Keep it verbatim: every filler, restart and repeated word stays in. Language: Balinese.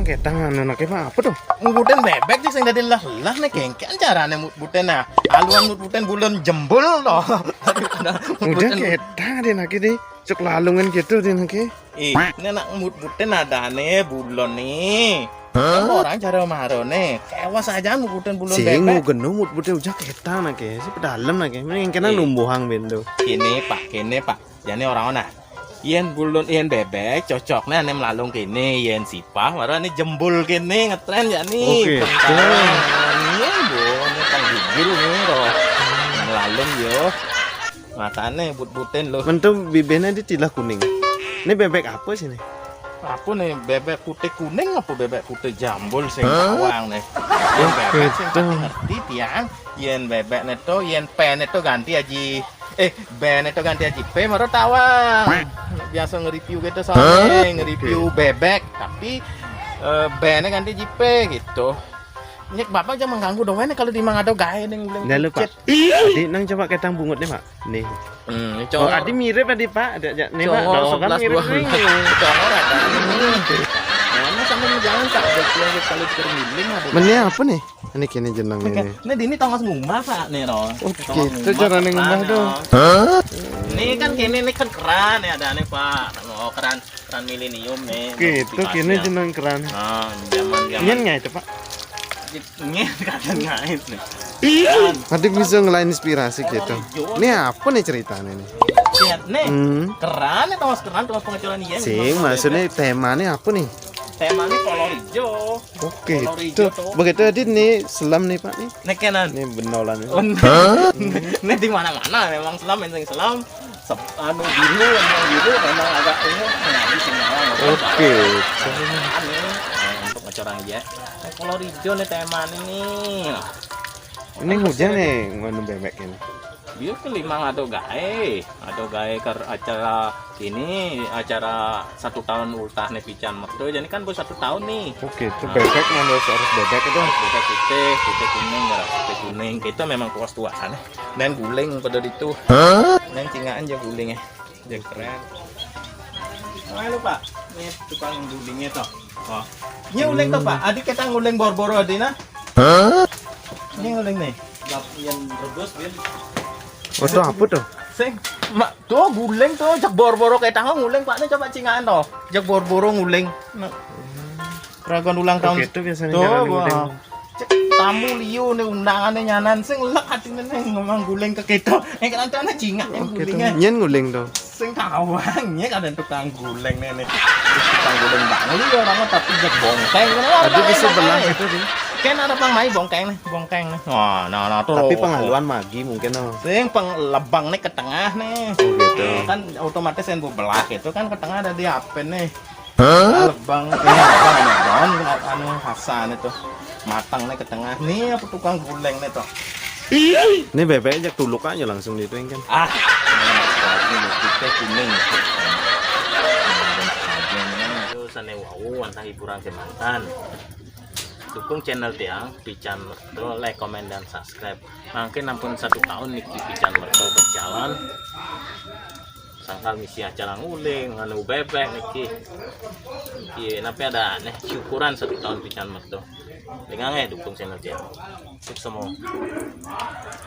Ketang anu nake mah apa tuh? Mut-muten bébék sing dadi leh-leh né, kéngkén carané mut-muten nah. Aluan mut-muten bulon jembul to. Udah ketang deh nake deh. Cuk lalungan gitu deh nake. Ih, né nak mut-muten adané bulon né. Orang cara maroné. Kéwas aja mut-muten bulon bébék. Sing genu mut-muten udah ketang nake. Si pedalem nake. Mending kéné numbuhang bendo. Kéné, Pak, kéné, Pak. Jani orang mana? Yén bulon, yén bébék cocokné ané melalung kéné, yén sipah baru ané jembul kéné ngetrén jani. Oke. Yén bu, ané tang gigil né roh. Melalung yo. Makané but-butin loh. Mentu bibihné ditilah kuning. Ini bébék apa sih nih? Apa nih, bébék putih kuning apa bébék putih jambul sing bawang nih? Yén bébék sing pati ngerti tiang, yén bébék né to, yén P né to ganti aji, eh, B né to ganti aji P, baru tawang. Biasa nge-review gitu soalnya, nge-review bébék, tapi eh, B né ganti aji P gitu. Nyek bapak jangan mengganggu dong, ini kalau di Mang Ado gaé nih. Dah lupa. Adi nang coba ketang bungut nih, Pak. Nih. Hmm, oh, congor. Adi mirip adi, Pak. Ada, ada. Nih, Pak. Congor doang kan sebelas mirip dua belas. Nih. Congor ada. Nah, ini sampai jangan tak ada yang kalau termiling ada. Meni apa nih? Ini kini jeneng ini. Ini dini tongos ngumah, Pak, nih, roh. Oke, itu cara nih ngumah tuh. Ini kan kini nih kan keran ya ada nih, Pak. Oh, keran, keran milenium nih. Oke, itu kini jeneng keran. Nah, zaman-zaman. Ini nggak itu, Pak? Ini kadang ngait nih. Nanti bisa ngelain inspirasi gitu. Ini apa nih ceritanya nih? Lihat nih. Hmm. Keran nih, tongos keran, tongos pengecoran iya. Sing, maksudnya temanya apa nih? Temanya kolor hijau. Oke, kolor hijau tuh. Begitu tadi nih selam nih, Pak nih. Nih kanan. Nih benolan nih. Oh, nih. Nih di mana-mana memang selam, yang selam. Sep-, anu biru, yang biru memang agak ungu, nah, di sini. Oke. Anu, nah, untuk ngecorang aja. Nah, kolor hijau nih tema nih. Ini hujan nih, nganu bébék ini. Dia ke lima atau gaé, atau gaé ke acara ini, acara satu tahun ultah nih pican mertua. Jadi kan baru satu tahun nih. Oke, itu bébék mana harus bébék itu. Bébék putih, putih kuning, merah putih kuning. Kita memang puas tuasan. Dan guling pada ditu. Dan cingaan aja gulingnya. Jek keren. Nah, lu, Pak. Nih tukang gulingnya tuh. Oh. Ini uling tuh, Pak. Adik kita nguling bor-boro adina. Ini uling nih. Yang rebus, Bin. Oh, itu apa tuh? Sing, mak, tuh guling tuh, cek bor-boro kayak tangga nguling, Pak. Ini coba cingaan tuh. Cek bor-boro nguling. Nah. Ragon ulang tahun. Oke, itu biasanya tuh, jalan gua. Cek tamu liu nih undangannya nyanan sing lek hati nih ngomong guling ke kita. Eh, kan ada cingak yang gulingnya. Nyén nguling tuh. Sing tawang ya kan tukang guling nih nih. Tukang guling banget ya orang mah, tapi jek bongkeng. Tapi bisa belah itu sih. Kan ada pang mai bongkeng nih, bongkeng nih. Wah, nah, nah tuh. Tapi pengaluan magi mungkin tuh. Sing penglebang nih ke tengah nih. Oh, gitu. Kan otomatis yang belah itu kan ke tengah ada di apa nih? Hah? Lebang, ini lebang, anu, anu, hasan itu. Matang nih ke tengah. Nih apa tukang guling nih tuh? Ini bébéknya tuluk aja langsung di itu kan. Ah, ini putih kuning. Itu sané wau, wantah hiburan kemantan. Dukung channel tiang, pican mertua, like, komen, dan subscribe. Mangkin ampun satu tahun niki pican mertua berjalan. Sangkal misi acara nguling, nganu bébék niki. Niki, napi ada nih syukuran satu tahun pican mertua. Dengan ya dukung channel tiang. Sukses semua.